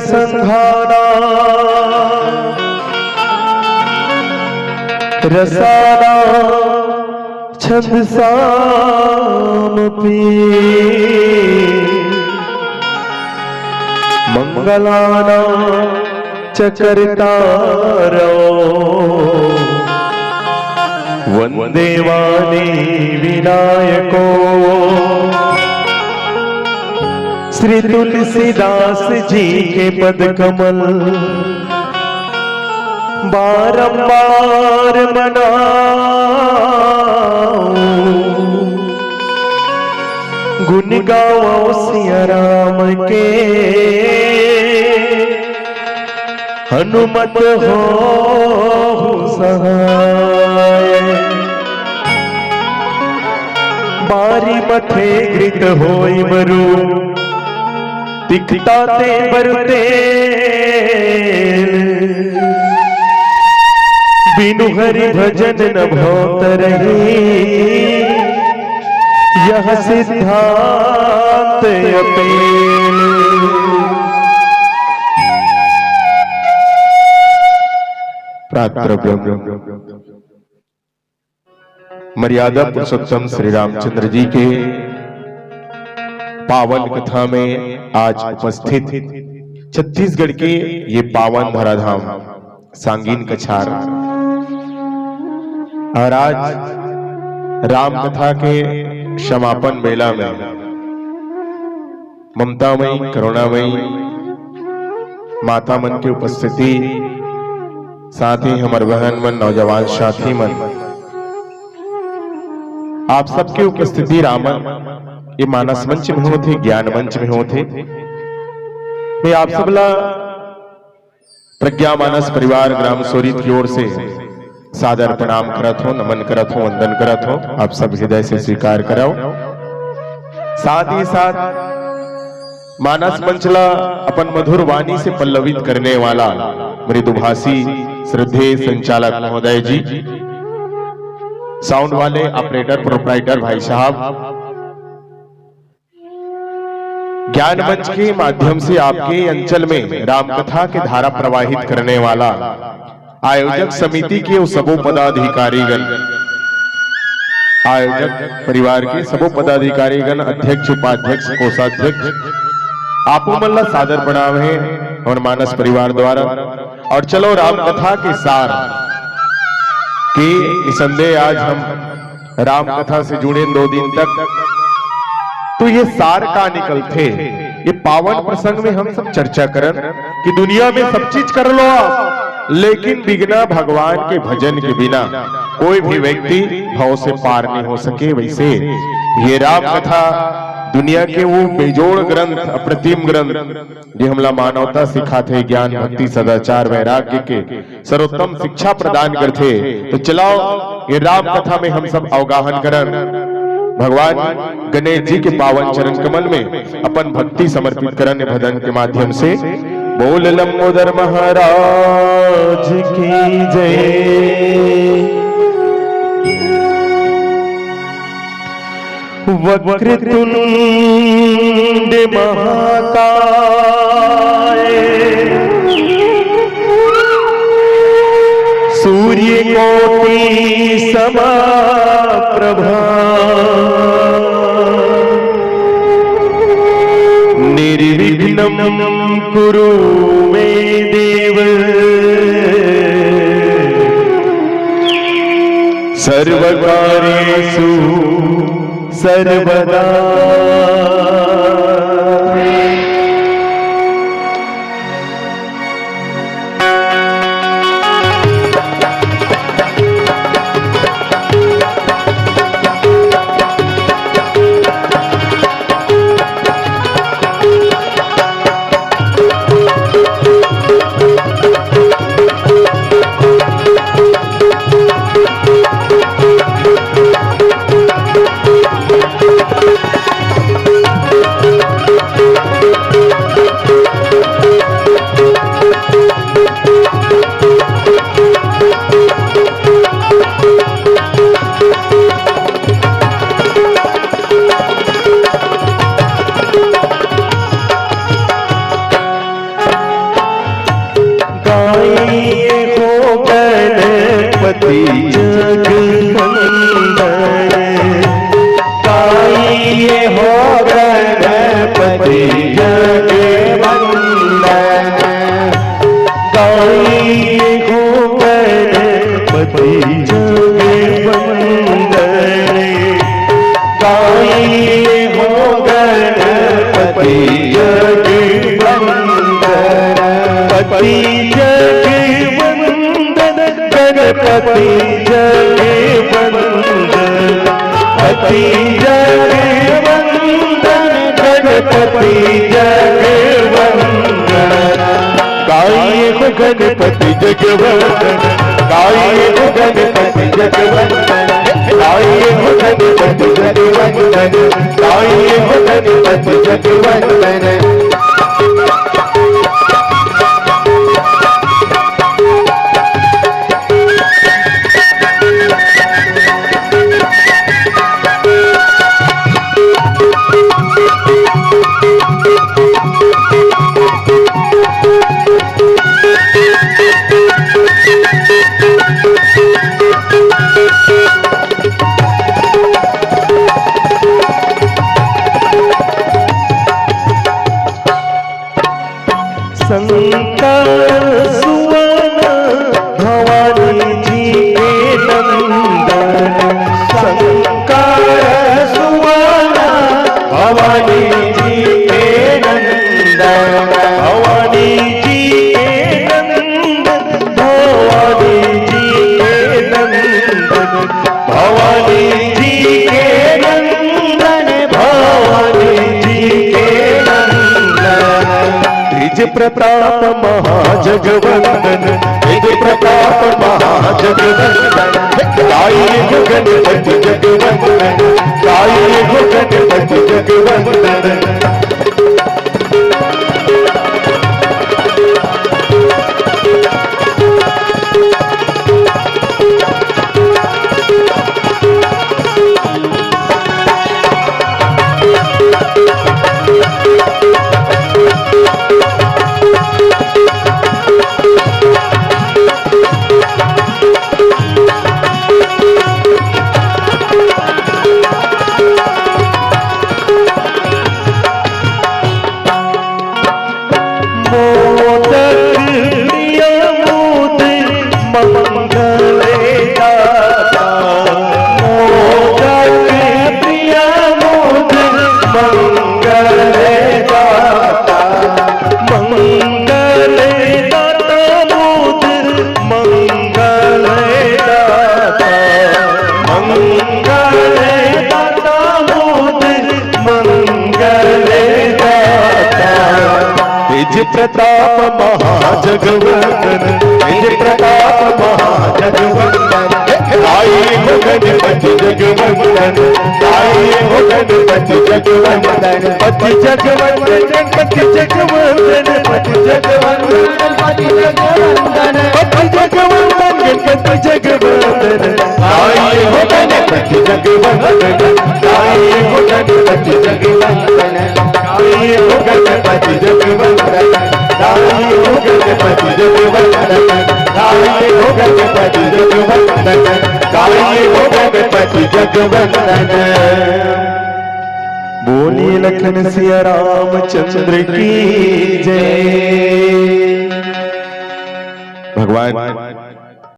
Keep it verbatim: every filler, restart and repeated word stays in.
संघाना रसाना छंद सामपि मंगलाना चकरतारो वंदे वाणी विनायको। श्री तुलसीदास जी के पद कमल बारंबार मनाओ, गुण गाओ सिया राम के हनुमत हो सहाय। बारी मथे गृत होई बरु तिखता ते बरु तेल। बिनु हरि भजन न भव तरही यह सिद्धांत अपेल। प्रात द्रव्यम। मर्यादा पुरुषोत्तम श्री रामचंद्र जी के पावन कथा में आज उपस्थित छत्तीसगढ़ के ये पावन धराधाम सांगीन कछार और आज राम कथा के समापन मेला में ममतामयी, करुणामयी माता मन के उपस्थिति, साथ ही हमर बहन मन, नौजवान साथी मन, आप सबके उपस्थिति रामन ये मानस मंच में होथे, ज्ञान मंच में होथे। मैं आप सब ला प्रज्ञा मानस परिवार ग्राम सोरीत की ओर से सादर प्रणाम करत हो, नमन करत हो, वंदन करत हो। आप सब हृदय से स्वीकार करव। साथ ही साथ मानस मंच ला अपन मधुर वाणी से पल्लवित करने वाला मृदुभाषी श्रद्धेय संचालक महोदय जी, साउंड वाले ऑपरेटर प्रोपराइटर भाई साहब, ज्ञान मंच के माध्यम से आपके अंचल में रामकथा के धारा प्रवाहित करने वाला आयोजक समिति के वो सबो पदाधिकारीगण, आयोजक परिवार के सबो पदाधिकारीगण, अध्यक्ष, उपाध्यक्ष, कोषाध्यक्ष, आपो मन ला सादर प्रणाम हे हमर मानस परिवार द्वारा। और चलो रामकथा के सार के निसंदेह आज हम राम कथा से जुड़े दो दिन तक, तो ये सार का निकलथे, ये पावन प्रसंग में हम सब चर्चा करन कि दुनिया में सब चीज कर लो आप, लेकिन बिना भगवान के भजन के बिना कोई भी व्यक्ति भव से पार नहीं हो सके। वैसे ये राम कथा दुनिया के वो बेजोड़ ग्रंथ, अप्रतिम ग्रंथ, जे हमला मानवता सिखाथे, ज्ञान, भक्ति, सदाचार, वैराग्य के सर्वोत्तम शिक्षा प्रदान करथे। तो चलाओ, ये राम कथा में हम सब अवगाहन करन, भगवान गणेश जी के पावन चरण कमल में अपन भक्ति समर्पित करन, ये भजन के माध्यम से। बोल लंबोदर महाराज की जय। वक्रतुंड महाकाय, सूर्यकोटि समप्रभा, निर्विघ्नं कुरु मे देव, सर्वकार्येषु सर्वदा। जगवंदन। गाइए हो गणपति जगवंदन। गाइए हो गणपति जगवंदन। गाइए हो गणपति जगवंदन। पति जगवंदन। गणपति जगवंदन। पति जगवंदन। गणपति जगवंदन। गाइए हो गणपति जगवंदन। गाइए हो गणपति जगवंदन। गाइए हो गणपति जगवंदन। गाइए हो गणपति जगवंदन। शंकर सुवन भवानी जी के नंदन। शंकर सुवन भवानी जी के नंदन। भवानी जी के नंदन। भवानी जी के नंदन। भवानी जी के नंदन। भवानी जी के नंदन। तेज प्रताप महाजगवंदन। तेज प्रताप महाजगवंदन। गाइए हो गणपति जगवंदन। गाइए हो गणपति जगवंदन। मोदक प्रिय मोद मंगल दाता। मोदक प्रिय मोद मंगल दाता। मंगल दाता मोद मंगल दाता। मंगल दाता मोद मंगल दाता। तेज प्रताप महाजगवंदन। तेज प्रताप महाजगवंदन। गाइए हो गणपति जगवंदन। गाइए हो गणपति जगवंदन। पति जगवंदन, गणपति जगवंदन। पति जगवंदन, गणपति जगवंदन। पति जगवंदन, गणपति जगवंदन। गाइए हो गणपति जगवंदन। गाइए हो गणपति जगवंदन। गाइए हो गणपति जगवंदन। गाइए हो गणपति जगवंदन। गाइए हो गणपति जगवंदन। गाइए हो गणपति जगवंदन। बोलिए लखन सिया रामचंद्र की जय। भगवान